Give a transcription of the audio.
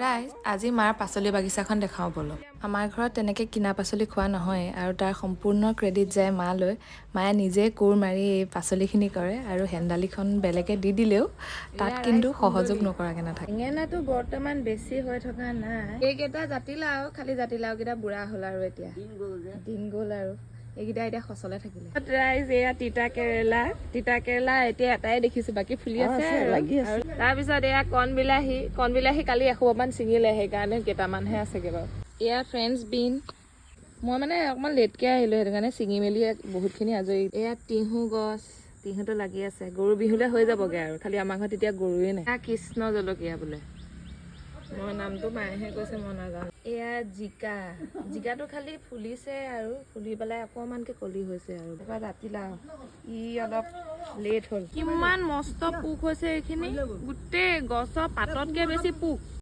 ৰাইজ, আজি মাৰ পাচলি বাগিচাখন দেখাওঁ ব'লক। আমাৰ ঘৰত তেনেকৈ কিনা পাচলি খোৱা নহয় আৰু তাৰ সম্পূৰ্ণ ক্ৰেডিট যায় মালৈ। মায়ে নিজে কোৰ মাৰি এই পাচলিখিনি কৰে আৰু হেন্দালিখন বেলেগে দি দিলেও তাত কিন্তু সহযোগ নকৰাকৈ নাথাকে। বেঙেনাটো বৰ্তমান বেছি হৈ থকা নাই। এইকেইটা জাতিলাও, খালি জাতিলাওকেইটা বুঢ়া হ'ল আৰু এতিয়া দিন গ'ল আৰু এইকেইটা এতিয়া সচলে থাকিলে। ৰাইজ, এয়া তিতা কেৰেলা। তিতা কেৰেলা এতিয়া এটাই দেখিছো, বাকী ফুলি আছে আৰু। আৰু তাৰপিছত এয়া কণ বিলাহী। কণ বিলাহী কালি এসোপামান ছিঙিলে, সেইকাৰণে কেইটামানহে আছেগে বাৰু। এয়া ফ্ৰেঞ্চ বিন। মই মানে অকণমান লেটকে আহিলো, সেইটো কাৰণে ছিঙি মেলি বহুতখিনি আজৰি। এয়া তিহু গছ, তিহুটো লাগি আছে। গৰু বিহুলে হৈ যাবগে আৰু, খালি আমাৰ ঘৰত এতিয়া গৰুৱে নাই। এয়া কৃষ্ণ জলকীয়া বোলে, মই নামটো মায়েহে কৈছে, মই নাজানো। এয়া জিকা। জিকাটো খালি ফুলিছে আৰু ফুলি পেলাই অকণমানকে কলি হৈছে। আৰু তাৰপৰা জাতিলাও, ই অলপ লেট হ'ল। কিমান মস্ত পোক হৈছে এইখিনি, গোটেই গছৰ পাততকে বেছি পোক।